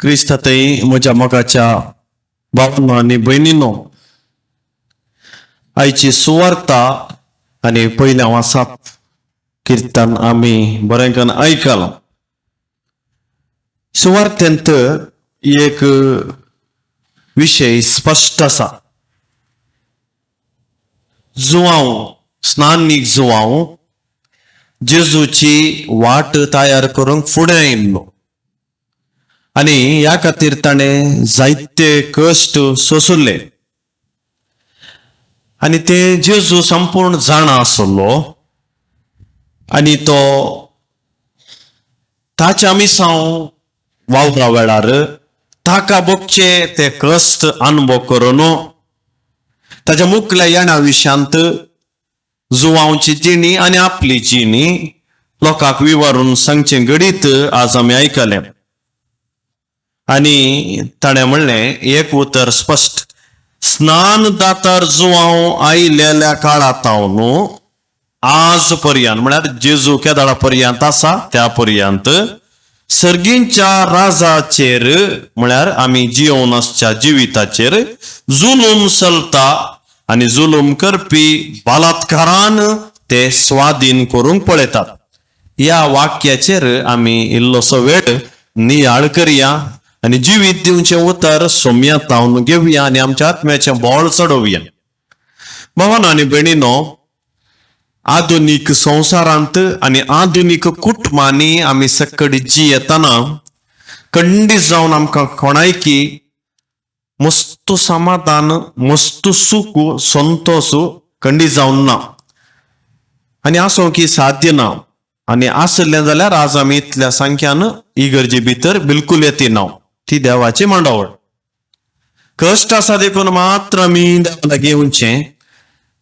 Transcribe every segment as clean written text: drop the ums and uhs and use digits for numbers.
क्रिस्तातय म्हज्या मोगाच्या भावांनो आनी भयणीनो, आयची सुवार्ता आनी पयल्या वासाप किर्तन आमी बरें करून आयकलां. सुवार्तेंत एक विशय स्पश्ट आसा. जुवांव, स्नानीक जुवांव जेजूची वाट तयार करूंक फुडें आयिल्लो आनी ह्या खातीर ताणें जायते कश्ट सोंसले आनी ते जेजू संपूर्ण जाणा आसलो आनी तो ताच्या मिसांव वावरा वेळार ताका भोगचे ते कश्ट अनुभव करून ताच्या मुखल्या येणा विशयांत जुवांवची जिणी आनी आपली जिणी लोकांक विवरून सांगचें घडीत आज आमी आयकलें. आनी ताणें म्हणलें एक उतर स्पश्ट, स्नान दातार जुवांव आयलेल्या काळांत न्हू आज पर्यंत, म्हळ्यार जेजू केदाळा पर्यंत आसा त्या पर्यंत सर्गींच्या राजाचेर, म्हळ्यार आमी जियोवन आसच्या जिविताचेर जुलूम चलता आनी जुलूम करपी बलात्कारान ते स्वाधीन करूंक पळयतात. ह्या वाक्याचेर आमी इल्लोसो वेळ नियाळ करया आनी जिवीत दिवचें उतर सोम्या तावन घेवया आनी आमच्या आत्म्याचें बळ चडोवया. भावानो आनी भयणीनो, आधुनीक संवसारांत आनी आधुनीक कुटुंबांनी आमी सकडी जियेतना खंडीत जावन आमकां कोणायकी मस्त समाधान, मस्त सुख, संतोष खंडीत जावन ना आनी आसो की साध्य ना. आनी आसलें जाल्यार आज आमी इतल्या संख्यान इगर्जे भितर बिलकुल येती ना. ती देवाची मांडावळ. कश्ट आसा देखून मात्र आमी देवा लागीं येवचें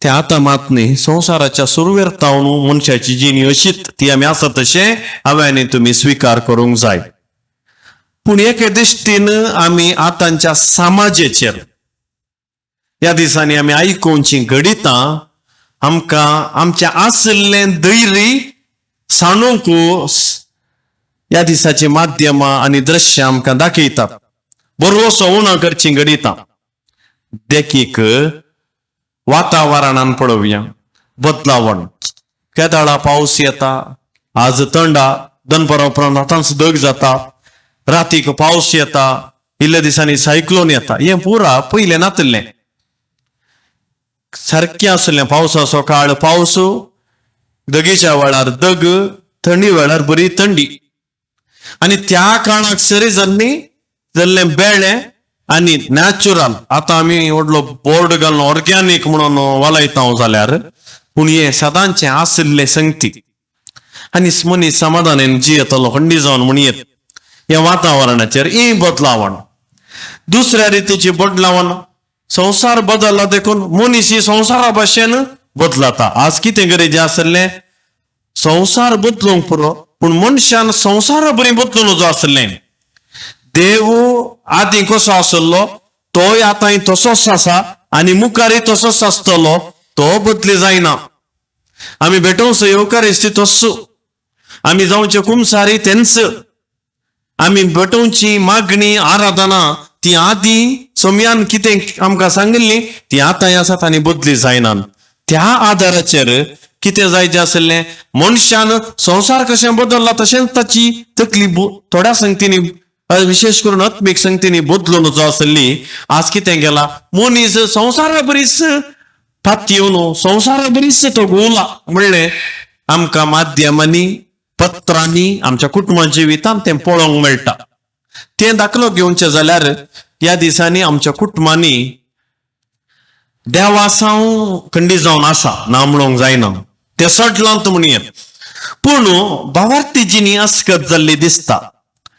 तें आतां मात न्ही. संवसाराच्या सुरवेर तावन मनशाची जिणी अशीच, ती आमी आसा तशें हांवें आनी तुमी स्विकार करूंक जाय. पूण एके दृश्टीन आमी आतांच्या समाजेचेर ह्या दिसांनी आमी आयकुची घडितां आमकां आमचें आशिल्लें धैर्य सांडूंक ह्या दिसाची माध्यमां आनी दृश्यां आमकां दाखयतात. बरोसो उणो करचीं घडितां. देखीक वातावरणान पळोवया बदलावण. केदाळा पावस येता, आज थंडा, दनपरा उपरांत आतांच दग जाता, रातीक पावस येता, इल्ल्या दिसांनी सायक्लोन येता. हें पुरा पयलें नातिल्लें, सारकें आसलें. पावसाचो काळ पावस, दगीच्या वेळार दग, थंडी वेळार बरी थंडी. आनी त्या काळाक सरी जाल्ली जाल्लें बेळें आनी नॅचरल. आतां आमी व्हडलो बोर्ड घालून ऑर्गॅनीक म्हणून वालयता जाल्यार, पूण हें सदांचें आशिल्लें संगती आनी मनीस समाधानान जियेतलो खंडी जावन म्हणयेत. ह्या वातावरणाचेर ही बदलावण. दुसऱ्या रितीची बदलावण, संवसार बदलला देखून मनीस ही संवसारा भाशेन बदलता. आज कितें गरजें आसलें, संवसार बदलूंक पुरो, पूण मनशान संवसारा बरी बदलून जो आसलें. देव आदीं कसो आसलो तोय आतांय तसोच आसा आनी मुखारय तसोच आसतलो, तो बदली जायना. आमी भेटोवचो येवकारिस्ती तस्सो, आमी जावचे कुमसारी तेंच, आमी भेटोवची मागणी आराधना ती आदीं सोम्यान कितें आमकां सांगिल्ली ती आतांय आसात आनी बदली जायना. त्या आदाराचेर कितें जायचें आसलें, मनशान संवसार कशें बदलला तशेंच ताची तकली थोड्या संगतींनी, विशेष करून आत्मीक संगतींनी बदलून जो आसली. आज कितें केला, मनीस संवसारा बरीच पातयेवन संवसारा बरीच तो गोला म्हणलें आमकां माध्यमांनी, पत्रांनी, आमच्या कुटुंबा जिवितांत तें पळोवंक मेळटा. तें दाखलो घेवचें जाल्यार ह्या दिसांनी आमच्या कुटुंबांनी देवासांव खंडी जावन आसा ना म्हणूंक जायना, तें सडलांत म्हणयेत, पूण भावार्थी जिणी अस्कत जाल्ली दिसता.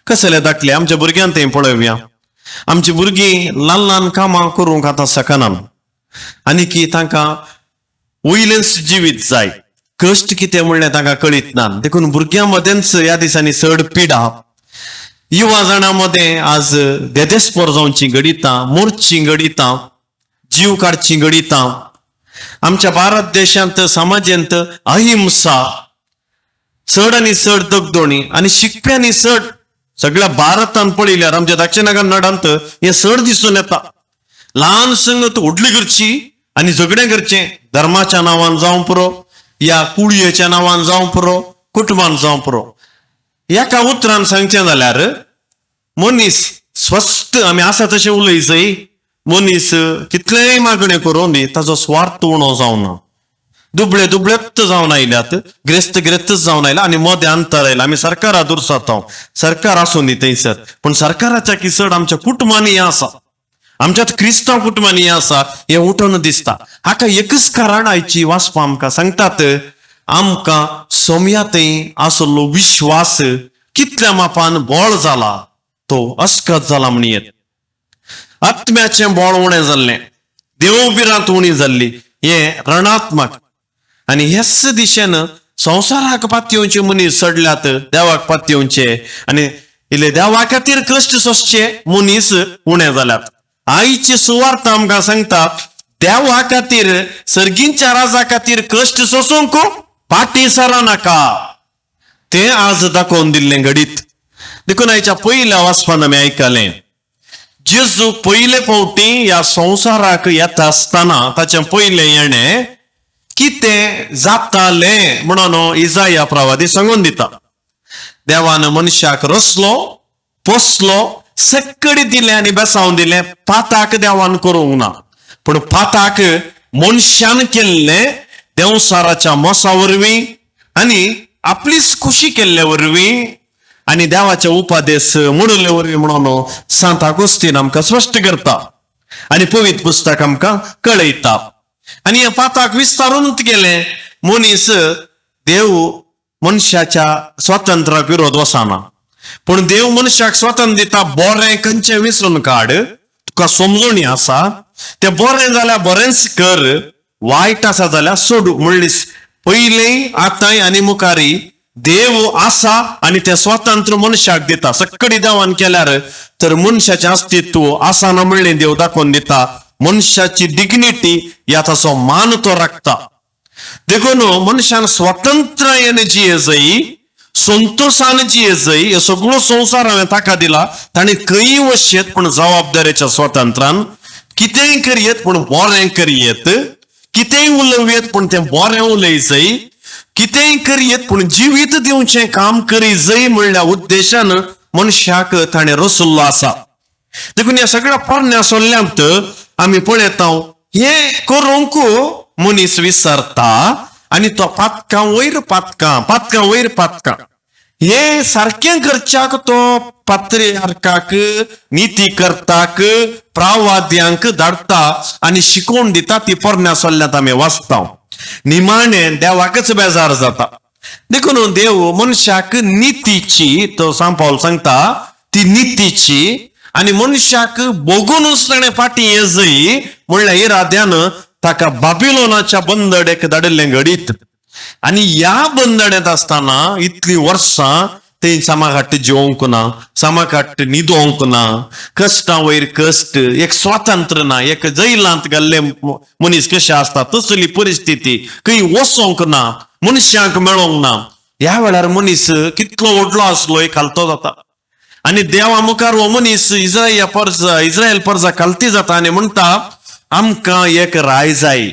कसले दाखले आमच्या भुरग्यांक तें पळोवया. आमची भुरगीं ल्हान ल्हान कामां करूंक आतां शकना आनी की तांकां वयलेंच जिवीत जाय. कश्ट कितें म्हणलें तांकां कळीत ना. देखून भुरग्यां मदेंच ह्या दिसांनी चड पिडा. युवा जाणां मदें आज देदेस्पोर जावचीं घडितां, मोरचीं घडितां, जीव काडचीं घडितां. आमच्या भारत देशांत समाजेंत अहिंसा चड आनी चड दगदोणी आनी शिकप्यांनी चड सगळ्या भारतान पळयल्यार आमच्या दक्षिण कन्नडांत हें चड दिसून येता. ल्हान संगत व्हडली करची आनी झगडें करचें, धर्माच्या नांवान जावं पुरो, या कुळयेच्या नांवान जावं पुरो, कुटुंबान जावं पुरो. एका उतरान सांगचें जाल्यार मनीस स्वस्थ, आमी आसा तशें उलयचय, मनीस कितलेय मागणें करूं दी ताजो स्वार्थ उणो जावना. दुबळे दुबळेच जावन आयल्यात, ग्रेस्त ग्रेस्तच जावन आयल्या आनी मदें अंतर आयलां. आमी सरकारा दुरसाता, सरकार आसूं दी थंयसर, पूण सरकाराच्या की चड आमच्या कुटुंबांनी हें आसा, आमच्यात क्रिस्तांव कुटुंबांनी हें आसा, हें उठून दिसता. हाका एकच कारण आयची वाचपा आमकां सांगतात, आमकां सोम्या थंय आसलो विश्वास कितल्या मापान बळ जाला, तो अस्कत जाला म्हणयेत. आत्म्याचें बळ उणें जाल्लें, देव भिरांत उणी जाल्ली, हें रणात्मक. आनी हेच दिशेन संवसाराक पातयेवचे मनीस चडल्यात, देवाक पातयेवचे आनी इल्ले देवा खातीर कश्ट सोंसचे मनीस उणे जाल्यात. आयची सुवार्थ आमकां सांगता, देवा खातीर, सर्गींच्या राजा खातीर कश्ट सोसूंक फाटीं सरा नाका. तें आज दाखोवन दिल्लें घडीत. देखून आयच्या पयल्या वाचपान आमी आयकलें, जेजू पयले फावटी ह्या संवसाराक येता आसतना ताचें पयलें येणें कितें जातालें म्हणून इजाया प्रवादी सांगून दिता. देवान मनशाक रसलो, पोसलो, सक्कडी दिलें आनी बेसावन दिलें. पाताक देवान करूंक ना, पूण पाताक मनशान केल्लें देंवसाराच्या मोसा वरवीं आनी आपलीच खुशी केल्ले वरवीं आनी देवाचे उपादेश म्हणिल्ले वरवीं म्हणून सांत आगोस्तीन आमकां स्पश्ट करता आनी पवित्र पुस्तक आमकां कळयता. आनी ह्या पाताक विस्तारूनच गेलें. मनीस देव मनशाच्या स्वातंत्र्याक विरोध वचना, पूण देव मनशाक स्वातंत्र्य दिता, बरें खंयचें विसरून काड, तुका समजणी आसा तें बरें जाल्यार बरेंच कर, वायट आसा जाल्यार सोडू. म्हणलीस पयलीं, आतांय आनी मुखारी देव आसा आनी तें स्वातंत्र्य मनशाक दिता. सक्कडी देवान केल्यार तर मनशाचें अस्तित्व आसा ना म्हणलें देव दाखोवन दिता. मनशाची डिग्निटी ह्या ताचो मान तो राखता. देखून मनशान स्वतंत्रायेन जिये जाय, संतोशान जिये जाय. हे सगळो संवसार हांवें ताका दिला, ताणें खंय वचयेत पूण जबाबदारेच्या स्वातंत्र्यान, कितेंय करयेत पूण बरें करयेत, कितेंय उलोवयेत पूण तें बरें उलय जाय, कितेंय करयेत पूण जिवीत दिवचें काम करी जाय म्हणल्या उद्देशान मनशाक ताणें रसुल्लो आसा. देखून ह्या सगळ्या पोरण्या सोल्ल्यांत आमी पळयता, हें करूंक मनीस विसरता आनी तो पातकां वयर पातकां, पातकां वयर पातकां, हे सारकें करच्याक तो पात्रियार्काक, निती करताक, प्रावाद्यांक धाडटा आनी शिकोवन दिता. ती पोरण्या सोल्ल्यांत आमी वाचता. निमाणें देवाकच बेजार जाता. देखून देव मनशाक नितीची, तो सांपावल सांगता, ती नितीची आनी मनशाक बोगूनच ताणें फाटीं ये जाय म्हणल्यार इराद्यान ताका बाबिलोनाच्या बंदडेक धाडिल्लें घडीत. आनी ह्या बंदड्यांत आसतना इतलीं वर्सां थंय सामाखाट जेवंक ना, सामाखाट न्हिदोंक ना, कश्टां वयर कश्ट, एक स्वातंत्र्य ना, एक जैलांत घाल्ले मनीस कशे आसता तसली परिस्थिती, खंय वचोंक ना, मनशांक मेळोंक ना. ह्या वेळार मनीस कितलो व्हडलो आसलो खालतो जाता आनी देवा मुखार हो मनीस इस्रायल परजा, इस्रायल परजा खालती जाता आनी म्हणटा, आमकां एक राय जाय,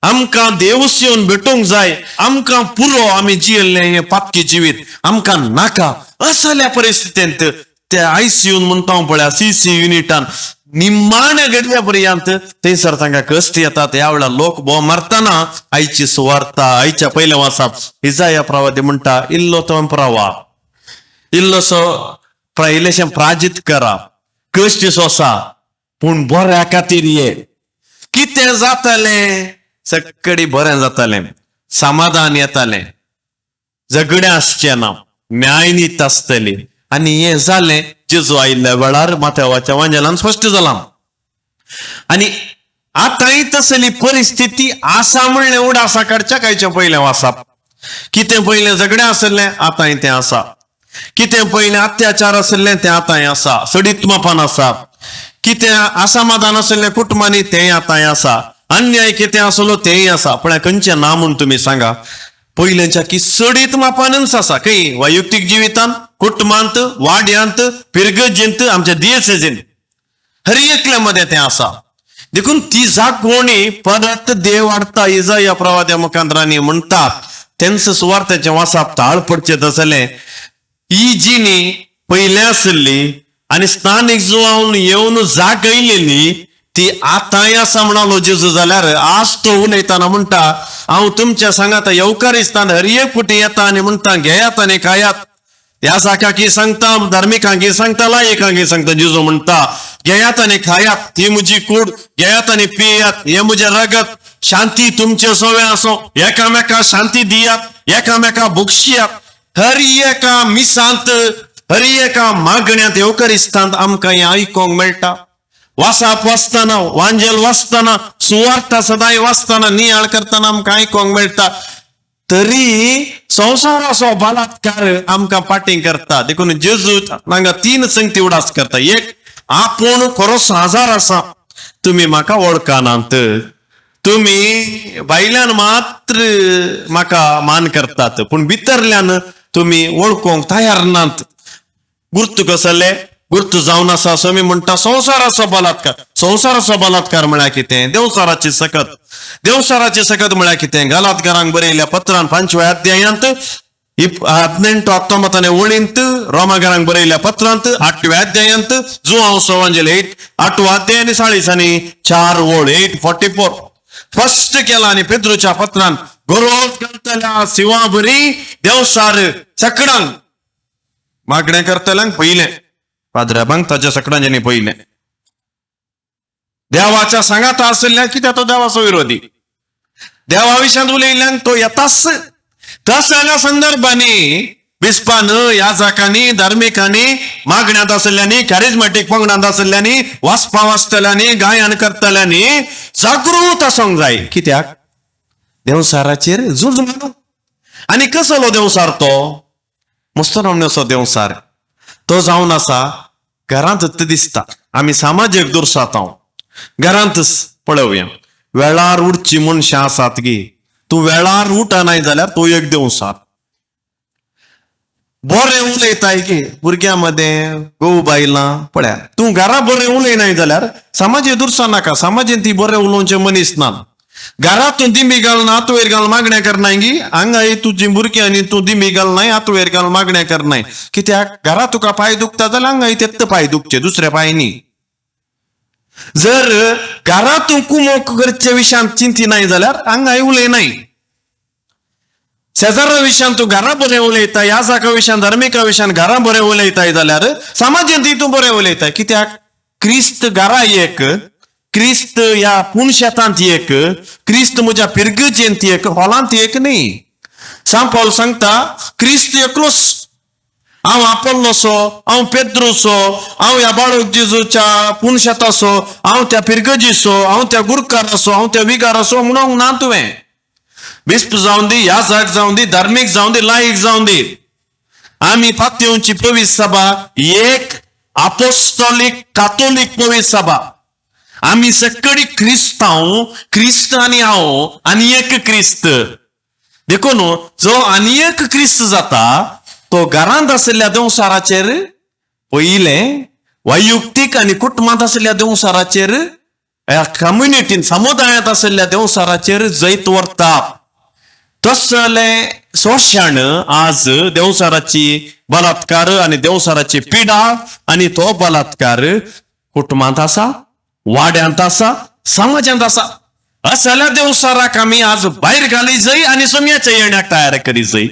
आमकां देवूच येवन भेटूंक जाय, आमकां पुरो आमी जियेल्लें हें पातकी जिवीत आमकां नाका. असल्या परिस्थितींत ते आयसीयून म्हणटा हांव पळया, सी सी युनिटान निमाण्या घडल्या पर्यंत थंयसर तांकां कश्ट येतात. ह्या वेळार लोक भोव मारतना आयची सुवार्ता, आयच्या पयल्या वासाप इजाया प्रवादी म्हणटा, इल्लो तो प्रवा, इल्लोसो इल्लेशें प्राजीत करा, कश्ट सोसा, पूण बऱ्या खातीर ये. कितें जातलें? सक्कडी बरें जातालें, समाधान येतालें, झगडें आसचें ना, न्यायनीत आसतली. आनी हें जालें जेजू आयिल्ल्या वेळार माथ्यावाच्या वांजेलान स्पश्ट जालां. आनी आतांय तसली परिस्थिती आसा म्हणलें उडासा काडच्या कायच्या पयलें वासाप. कितें पयलें झगडें आसलें आतांय तें आसा, कितें पयलें अत्याचार आसलें तें आतांय आसा, सडीत मापान आसा, कितें असमाधान आसलें कुटुंबांनी तेंय आतांय आसा, अन्याय कितें आसलो तेंय आसा. पण खंयचें ना म्हूण तुमी सांगा. पयल्यांच्या की चडीत मापानच आसा. खंय? वैयक्तीक जिवितांत, कुटुंबांत, वाड्यांत, पिरगजेंत, आमच्या दियसेजीन, हर एकल्या मदें तें आसा. देखून ती जागवणी परत देव हाडटा इजाया प्रवाद्या मुखांतरांनी म्हणटा. तेंच सुवार्थाचें वासाप ताळ पडचें तसलें ही जिणी पयलें आसली आनी स्थानीक जुवावन येवन जागयलेली ती आतांय आसा म्हणालो जेजू. जाल्यार आज तो उलयतना म्हणटा, हांव तुमच्या सांगाता येवकारिस्तान हर एक फुटी येता आनी म्हणटा, घेयात आनी खायात. ह्या साकाकी सांगता, धार्मिकांकी सांगता, लायकांकी सांगता. जेजू म्हणटा, घेयात आनी खायात, ही म्हजी कूड, घेयात आनी पियात, हे म्हजें रगत, शांती तुमचे सवे आसो, एकामेका शांती दियात, एकामेका बक्षियात. हर एका मिसांत, हर एका मागण्यांत, येवकरिस्तांत आमकां हें आयकोंक मेळटा. वासाप वाचतना, वांजेल वाचतना, सुवार्ता सदांय वाचतना, नियाळ करतना आमकां आयकोंक मेळटा. तरी संवसाराचो बलात्कार आमकां पाटींग करता. देखून जेजू हांगा तीन संगती उडास करता. एक, आपूण खरोच हजार आसा, तुमी म्हाका वळखनात, तुमी भायल्यान मात्र म्हाका मान करतात, पूण भितरल्यान तुमी वळखूंक तयार नात. गुर्त कसले गुर्त जावन आसा असो मी म्हणटा, संवसाराचो बलात्कार. संवसाराचो बलात्कार म्हळ्यार कितें? देवसाराची सकत. देवसाराची सकत म्हळ्यार कितें? गलातकारांक बरयल्या पत्रान 5व्या अध्यायांत 18 19 ओळींत, रोमागारांक बरयल्या पत्रांत 8व्या अध्यायांत, जुआंव सवांजेल 8 8वो अध्याय आनी 44 ओळ, 8:44 फर्स्ट केला. आनी पेद्रूच्या पत्रान गरोज घालतल्या शिंवा बरी देवसार सकडांक मागणें करतल्यांक पयलें, पाद्र्याबांक, ताच्या सकडांनी पयलें, देवाच्या सांगाता आशिल्ल्या, कित्याक तो देवाचो विरोधी, देवा विशयांत उलयल्ल्यान तो येताच. तसल्या संदर्भांनी बिस्पान, याजकांनी, धार्मिकांनी, मागण्यांत आशिल्ल्यांनी, कॅरिजमॅटीक पंगडांत आशिल्ल्यांनी, वाचपा वाचतल्यांनी, गायन करतल्यांनी जागृत आसूंक जाय. कित्याक? देवसाराचेर झूज मारून. आनी कसलो देवसार तो? मुस्तरामण्याचो देवसार तो जावन आसा. घरांत दिसता आमी सामाजीक दुरसात. हांव घरांतच पळोवया, वेळार उठची मनशां आसात गी, तूं वेळार उठनाय जाल्यार तूं एक देवसार. बरें उलयताय की भुरग्यां मदें, घोव बायलां पळया, तूं घरा बरें उलयनाय जाल्यार समाजे दुरसा नाका. समाजेन ती बरें उलोवचें मनीस ना. घरा तूं दिमी घालून हात वयर घालून मागण्या करनाय गी, हांगा तुजी भुरगीं आनी तूं दिमी घालनाय, हात वयर घालून मागण्या करनाय. कित्याक? घरा तुका पांय दुखता जाल्यार हांगा तेत्त पांय दुखचे, दुसऱ्या पांय न्ही. जर घरा तूं कुमोक करचे विशयांत चिंतिनाय जाल्यार हांगा उलयनाय. शेजारा विशयान तूं घरा बरें उलयता, ह्या जाका विशयान, धार्मिका विशयान घरा बरें उलयताय जाल्यार समाजांत तूं बरें उलयता. कित्याक? क्रिस्त घरा एक, क्रिस्त ह्या पुनशेतांत एक, क्रिस्त म्हज्या पिरगजेंत एक, हॉलांत एक न्ही. सांग पावल सांगता, क्रिस्त एकलोच. हांव आपोल्लोसो, हांव पेद्रूसो, हांव ह्या बाळक जेजूच्या पुनशेताचो, हांव त्या पिरगजीचो, हांव त्या गुरकाराचो, हांव त्या विगाराचो म्हणूंक ना तुवें. बिस्प जावन दी, याजक जावन दी, धार्मीक जावन दी, लायक जावन दी, आमी पातयेवची पवित्र सभा एक आपोस्टॉलीक कातोलीक पवित्र सभा. आमी सगळी क्रिस्तांव. क्रिस्त आनी हांव आनी एक क्रिस्त. देखून जो आनी एक क्रिस्त जाता तो घरांत आशिल्ल्या देंवसाराचेर पयलें, वैयक्तीक आनी कुटुंबांत आशिल्ल्या देंवसाराचेर, कम्युनिटीन, समुदायांत आशिल्ल्या देंवसाराचेर जैत व्हरता. तसलें शोशण आज, देवसाराची बलात्कार आनी देवसाराची पिडा, आनी तो बलात्कार कुटुंबांत आसा, वाड्यांत आसा, समाजांत आसा. असल्या देवसाराक आमी आज भायर घाली जाय आनी सोम्याच्या येण्याक तयार करी जाय.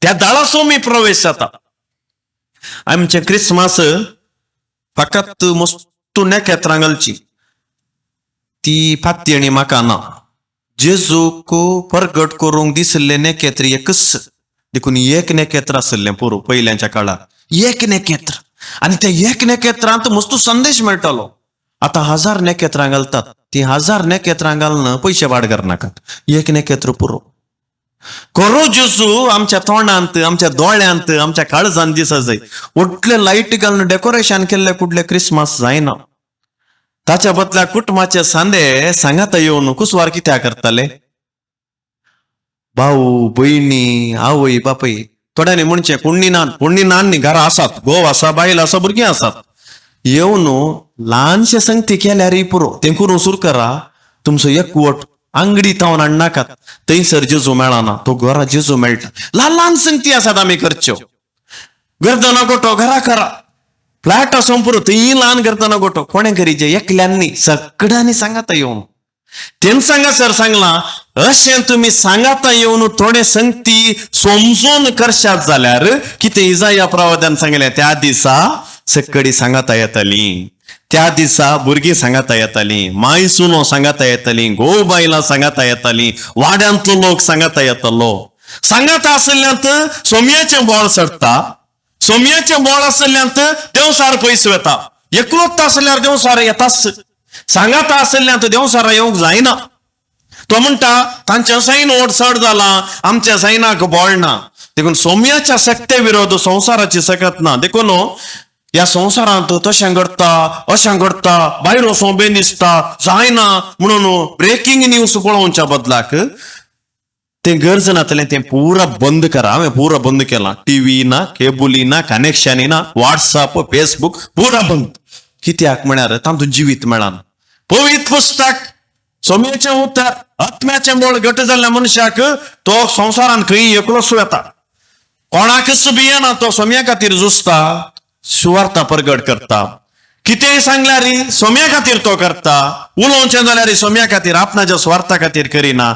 त्या दाळाचो मी प्रवेश जाता. आमचे क्रिसमस फकत मस्तू नेकेत्रां घालची ती फात्ती म्हाका ना. जेजूक परगट करूंक दिसले नेकेत्र एकच. देखून एक नेकेत्र आसलें पुरो. पयल्यांच्या काळार एक नेकेत्र आनी त्या एक नेकेत्रांत मस्तू संदेश मेळटालो. आतां हजार नेकेत्रां घालतात, ती हजार नेकेत्रां घालून पयशे वाड करनाकात. एक नेकेत्र पुरो. खरो जेजू आमच्या तोंडांत, आमच्या दोळ्यांत, आमच्या काळजांत दिसत जाय. व्हडले लायट घालून डेकोरेशन केल्ले कुडले क्रिसमस जायना. ताच्या बदला कुटुंबाचे सांदे सांगाता येवन कुसवार कित्याक करताले? भाऊ भयणी आवय बापूय. थोड्यांनी म्हणचें कोणी ना, कोणी ना न्ही, घरा आसात, घोव आसा, बायल आसा, भुरगीं आसात. येवन ल्हानशे संगती केल्यारय पुरो. तें करून सुरू करा. तुमचो एकवट आंगडी तावन हाडनाकात, थंयसर जेजू मेळना, तो घरा जेजू मेळटा. ल्हान ल्हान संगती आसात आमी करच्यो. गर्दना गोटो घरा करा, फ्लॅट आसूं पुरो, थंय ल्हान गर्दना गोटो कोणें करीचे, एकल्यांनी सगळ्यांनी सांगाता येवन. तेन सांगा सर सांगलां, अशें तुमी सांगाता येवन थोडे संगती समजून करशात जाल्यार कितें इजाया प्रवाद्यान सांगलें, त्या दिसा सकडी सांगाता येताली, त्या दिसा भुरगीं सांगाता येताली, माय सुनो सांगाता येताली, घोव बायलां सांगाता येताली, वाड्यांतलो लोक सांगाता येतालो. सांगाता आशिल्ल्यांत सोमयाचें बोळ चडटा. सोमयाचें बोळ आशिल्ल्यांत देंवसार पयस वता. एकलोच आसल्यार देंवसार येताच. सांगाता आशिल्ल्यांत देंवसारा येवंक जायना. तो म्हणटा तांच्या सायन ओड चड जाला, आमच्या सायनाक बोळ ना. देखून सोम्याच्या सक्ते विरोध संवसाराची सकत ना. देखून ह्या संवसारांत तशें घडटा, अशें घडटा, भायर वचों बेन दिसता, जायना म्हणून ब्रेकिंग न्यूज पळोवच्या बदलाक तें गरज नातलें तें पुरा बंद करा. हांवें पुरा बंद केलां. टिवी ना, केबली ना, कनेक्शन ना, वॉट्सअप, फेसबूक पुरा बंद. कित्याक म्हळ्यार तातूंत जिवीत मेळना. पवित्र पुस्तक, सोम्याचें उतर, आत्म्याचें बळ घट जाल्ल्या मनशाक तो संवसारान खंय एकलोच येता, कोणाकच भियेना. तो सोम्या खातीर झुजता, सुवार्था परगट करता. कितेंय सांगल्यार सोम्या खातीर तो करता. उलोवचें जाल्यार सोम्या खातीर, आपणाच्या स्वार्था खातीर करिना.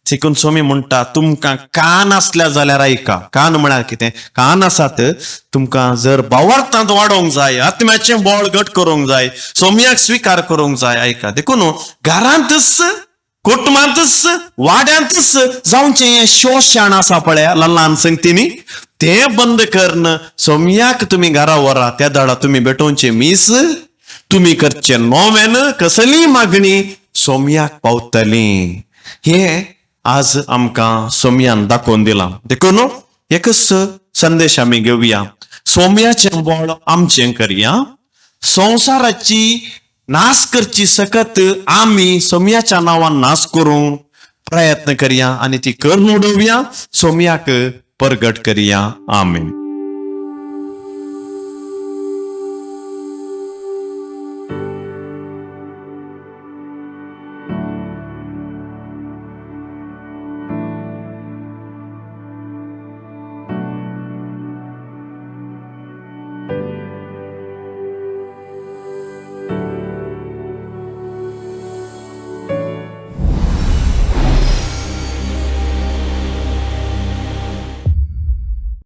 देखून सोमी म्हणटा, तुमकां कान आसल्या जाल्यार आयका. कान म्हळ्यार कितें? कान आसात तुमकां जर भावार्थांत वाडोवंक जाय, आत्म्याचें बळ घट करूंक जाय, सोम्याक स्विकार करूंक जाय, आयका. देखून घरांतच, कुटुंबांतच, वाड्यांतच जावचें हें शोशण आसा पळया ल्हान ल्हान संगतींनी, तें बंद करन सोम्याक तुमी घरा व्हरा. त्या दाडा तुमी भेटोवचें मीस, तुमी करचें नोवेन, कसलीय मागणी सोम्याक पावतली. हें आज आमकां सोम्यान दाखोवन दिलां. देखून एकच संदेश आमी घेवया, सोम्याचें बळ आमचें करया. संवसाराची नाश करची सकत आमी सोम्याच्या नांवान नाश करूंक प्रयत्न करया आनी ती करून उडोवया, सोम्याक परगट करया. आमीन.